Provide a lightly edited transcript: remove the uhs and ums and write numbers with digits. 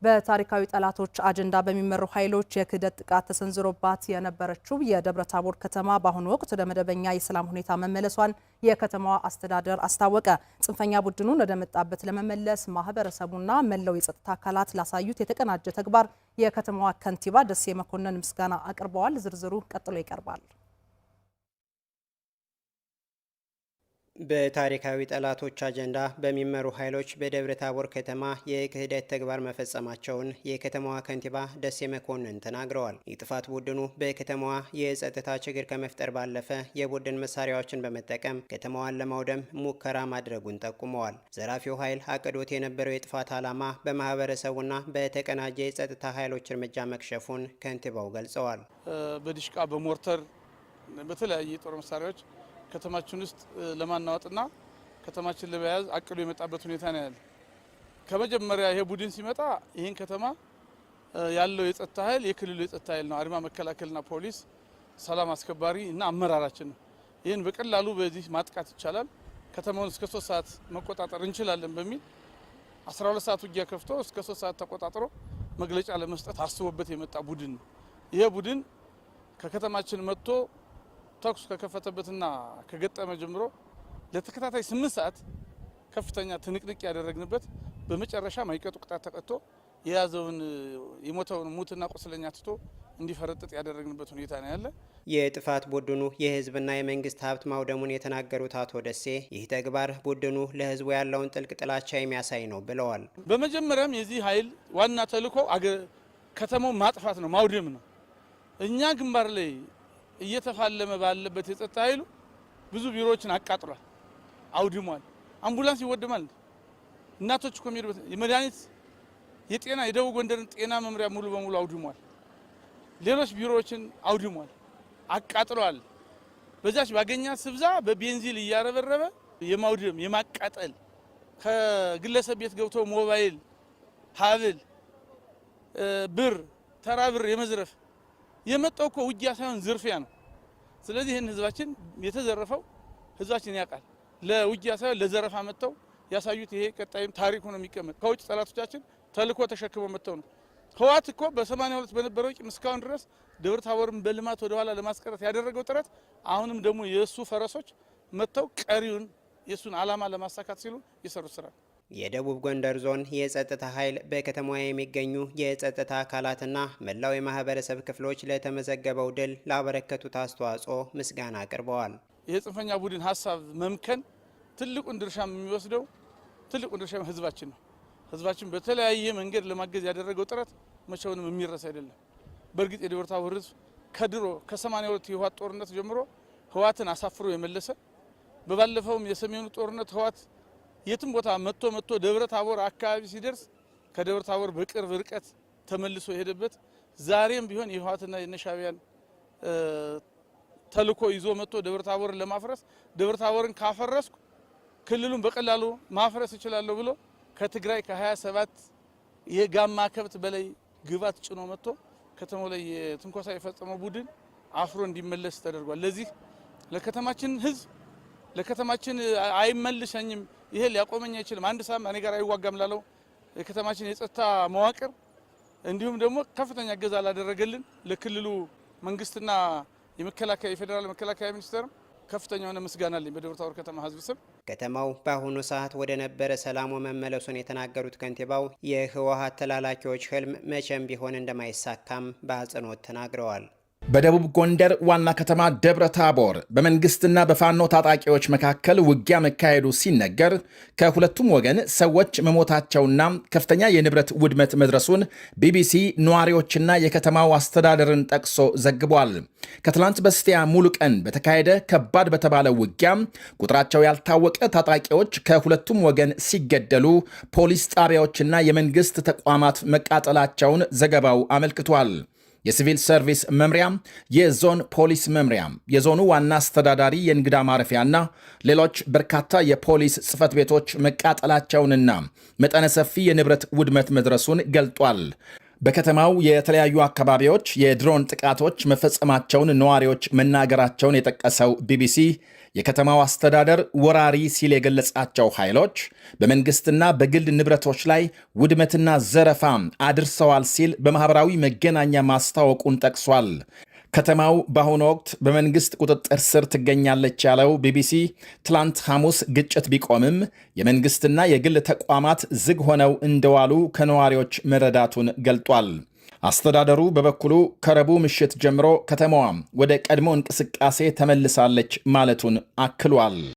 በታሪካዊ ጠላቶች አጀንዳ በሚመሩ ኃይሎች የክህደት ጥቃት ተሰንዝሮባት የነበረችው የደብረ ታቦር ከተማ በአሁኑ ወቅት ወደ መደበኛ የሰላም ሁኔታ መመለሷን የከተማዋ አስተዳደር አስታወቀ። ጽንፈኛ ቡድኑን ወደ መጣበት ለመመለስ ማህበረሰቡና መላው የጸጥታ አካላት ላሳዩት የተቀናጀ ተግባር የከተማዋ ከንቲባ ደሴ መኮንን ምስጋና አቅርበዋል። ዝርዝሩ ቀጥሎ ይቀርባል። በታሪካዊ ጠላቶች አጀንዳ በሚመሩ ኃይሎች በደብረ ታቦር ከተማ የክህደት ተግባር መፈጸማቸውን የከተማዋ ከንቲባ ደሴ መኮንን ተናግረዋል። የጥፋት ቡድኑ በከተማዋ የጸጥታ ችግር ከመፍጠር ባለፈ የቡድን መሳሪያዎችን በመጠቀም ከተማዋን ለማውደም ሙከራ ማድረጉን ጠቁመዋል። ዘራፊው ኃይል አቅዶት የነበረው የጥፋት ዓላማ በማህበረሰቡና በተቀናጀ የጸጥታ ኃይሎች እርምጃ መክሸፉን ከንቲባው ገልጸዋል። በዲሽቃ፣ በሞርተር፣ በተለያየ የጦር መሳሪያዎች ከተማችን ውስጥ ለማናወጥና ከተማችን ለመያዝ አቅዶ የመጣበት ሁኔታ ነው ያለ። ከመጀመሪያ ይሄ ቡድን ሲመጣ ይህን ከተማ ያለው የጸጥታ ኃይል የክልሉ የጸጥታ ኃይል ነው። አድማ መከላከልና ፖሊስ፣ ሰላም አስከባሪ እና አመራራችን ነው። ይህን በቀላሉ በዚህ ማጥቃት ይቻላል፣ ከተማውን እስከ 3 ሰዓት መቆጣጠር እንችላለን በሚል 12 ሰዓት ውጊያ ከፍቶ እስከ 3 ሰዓት ተቆጣጥሮ መግለጫ ለመስጠት አስቦበት የመጣ ቡድን ነው። ይሄ ቡድን ከከተማችን መጥቶ ተኩስ ከከፈተበትና ከገጠመ ጀምሮ ለተከታታይ 8 ሰዓት ከፍተኛ ትንቅንቅ ያደረግንበት፣ በመጨረሻ ማይቀጡ ቅጣት ተቀጥቶ የያዘውን የሞተውን ሙትና ቁስለኛ ትቶ እንዲፈረጥጥ ያደረግንበት ሁኔታ ነው ያለ። የጥፋት ቡድኑ የሕዝብና የመንግስት ሀብት ማውደሙን የተናገሩት አቶ ደሴ ይህ ተግባር ቡድኑ ለሕዝቡ ያለውን ጥልቅ ጥላቻ የሚያሳይ ነው ብለዋል። በመጀመሪያም የዚህ ኃይል ዋና ተልዕኮ ከተማው ማጥፋት ነው፣ ማውደም ነው። እኛ ግንባር ላይ እየተፋለመ ባለበት የጸጥታ ኃይሉ ብዙ ቢሮዎችን አቃጥሏል፣ አውድሟል። አምቡላንስ ይወድማል። እናቶች እኮ የሚሄዱበት የመድኃኒት የጤና የደቡብ ጎንደርን ጤና መምሪያ ሙሉ በሙሉ አውድሟል። ሌሎች ቢሮዎችን አውድሟል፣ አቃጥሏል። በዛች ባገኛት ስብዛ በቤንዚል እያረበረበ የማውደም የማቃጠል፣ ከግለሰብ ቤት ገብቶ ሞባይል፣ ሀብል፣ ብር፣ ተራ ብር የመዝረፍ የመጣው እኮ ውጊያ ሳይሆን ዝርፊያ ነው። ስለዚህ ይህን ህዝባችን የተዘረፈው ህዝባችን ያውቃል። ለውጊያ ሳይሆን ለዘረፋ መጥተው ያሳዩት ይሄ ቀጣይም ታሪኩ ነው የሚቀመጥ። ከውጭ ጠላቶቻችን ተልኮ ተሸክመው መጥተው ነው። ህወሓት እኮ በ82 በነበረው ቂም እስካሁን ድረስ ደብረ ታቦርን በልማት ወደኋላ ለማስቀረት ያደረገው ጥረት አሁንም ደግሞ የእሱ ፈረሶች መጥተው ቀሪውን የእሱን ዓላማ ለማሳካት ሲሉ የሰሩት ስራ ነው። የደቡብ ጎንደር ዞን የጸጥታ ኃይል በከተማዋ የሚገኙ የጸጥታ አካላትና መላው የማህበረሰብ ክፍሎች ለተመዘገበው ድል ላበረከቱት አስተዋጽኦ ምስጋና አቅርበዋል። ይህ ጽንፈኛ ቡድን ሀሳብ መምከን ትልቁን ድርሻ የሚወስደው ትልቁን ድርሻ ህዝባችን ነው። ህዝባችን በተለያየ መንገድ ለማገዝ ያደረገው ጥረት መቼውንም የሚረሳ አይደለም። በእርግጥ የደብረ ታቦር ህዝብ ከድሮ ከ82 የህወሓት ጦርነት ጀምሮ ህወሓትን አሳፍሮ የመለሰ፣ በባለፈውም የሰሜኑ ጦርነት ህወሓት የትም ቦታ መጥቶ መጥቶ ደብረ ታቦር አካባቢ ሲደርስ ከደብረ ታቦር በቅርብ ርቀት ተመልሶ የሄደበት፣ ዛሬም ቢሆን የህወሓትና የነሻዕቢያን ተልኮ ይዞ መጥቶ ደብረ ታቦርን ለማፍረስ፣ ደብረ ታቦርን ካፈረስኩ ክልሉን በቀላሉ ማፍረስ እችላለሁ ብሎ ከትግራይ ከ27 የጋማ ከብት በላይ ግባት ጭኖ መጥቶ ከተማው ላይ የትንኮሳ የፈጸመው ቡድን አፍሮ እንዲመለስ ተደርጓል። ለዚህ ለከተማችን ህዝብ፣ ለከተማችን አይመልሰኝም፣ ይሄ ሊያቆመኝ አይችልም፣ አንድ ሳም እኔ ጋር አይዋጋም ላለው የከተማችን የጸጥታ መዋቅር፣ እንዲሁም ደግሞ ከፍተኛ እገዛ ላደረገልን ለክልሉ መንግስትና የመከላከያ የፌዴራል መከላከያ ሚኒስቴርም ከፍተኛ የሆነ ምስጋና አለኝ በደብረ ታቦር ከተማ ህዝብ ስም። ከተማው በአሁኑ ሰዓት ወደ ነበረ ሰላሙ መመለሱን የተናገሩት ከንቲባው የህወሓት ተላላኪዎች ህልም መቼም ቢሆን እንደማይሳካም በአጽንኦት ተናግረዋል። በደቡብ ጎንደር ዋና ከተማ ደብረ ታቦር በመንግስትና በፋኖ ታጣቂዎች መካከል ውጊያ መካሄዱ ሲነገር ከሁለቱም ወገን ሰዎች መሞታቸውና ከፍተኛ የንብረት ውድመት መድረሱን ቢቢሲ ነዋሪዎችና የከተማው አስተዳደርን ጠቅሶ ዘግቧል። ከትላንት በስቲያ ሙሉ ቀን በተካሄደ ከባድ በተባለ ውጊያ ቁጥራቸው ያልታወቀ ታጣቂዎች ከሁለቱም ወገን ሲገደሉ ፖሊስ ጣቢያዎችና የመንግስት ተቋማት መቃጠላቸውን ዘገባው አመልክቷል። የሲቪል ሰርቪስ መምሪያ፣ የዞን ፖሊስ መምሪያ፣ የዞኑ ዋና አስተዳዳሪ የእንግዳ ማረፊያና ሌሎች በርካታ የፖሊስ ጽሕፈት ቤቶች መቃጠላቸውንና መጠነ ሰፊ የንብረት ውድመት መድረሱን ገልጧል። በከተማው የተለያዩ አካባቢዎች የድሮን ጥቃቶች መፈጸማቸውን ነዋሪዎች መናገራቸውን የጠቀሰው ቢቢሲ የከተማው አስተዳደር ወራሪ ሲል የገለጻቸው ኃይሎች በመንግስትና በግል ንብረቶች ላይ ውድመትና ዘረፋ አድርሰዋል ሲል በማኅበራዊ መገናኛ ማስታወቁን ጠቅሷል። ከተማው በአሁኑ ወቅት በመንግስት ቁጥጥር ስር ትገኛለች ያለው ቢቢሲ ትላንት ሐሙስ ግጭት ቢቆምም የመንግስትና የግል ተቋማት ዝግ ሆነው እንደዋሉ ከነዋሪዎች መረዳቱን ገልጧል። አስተዳደሩ በበኩሉ ከረቡዕ ምሽት ጀምሮ ከተማዋ ወደ ቀድሞ እንቅስቃሴ ተመልሳለች ማለቱን አክሏል።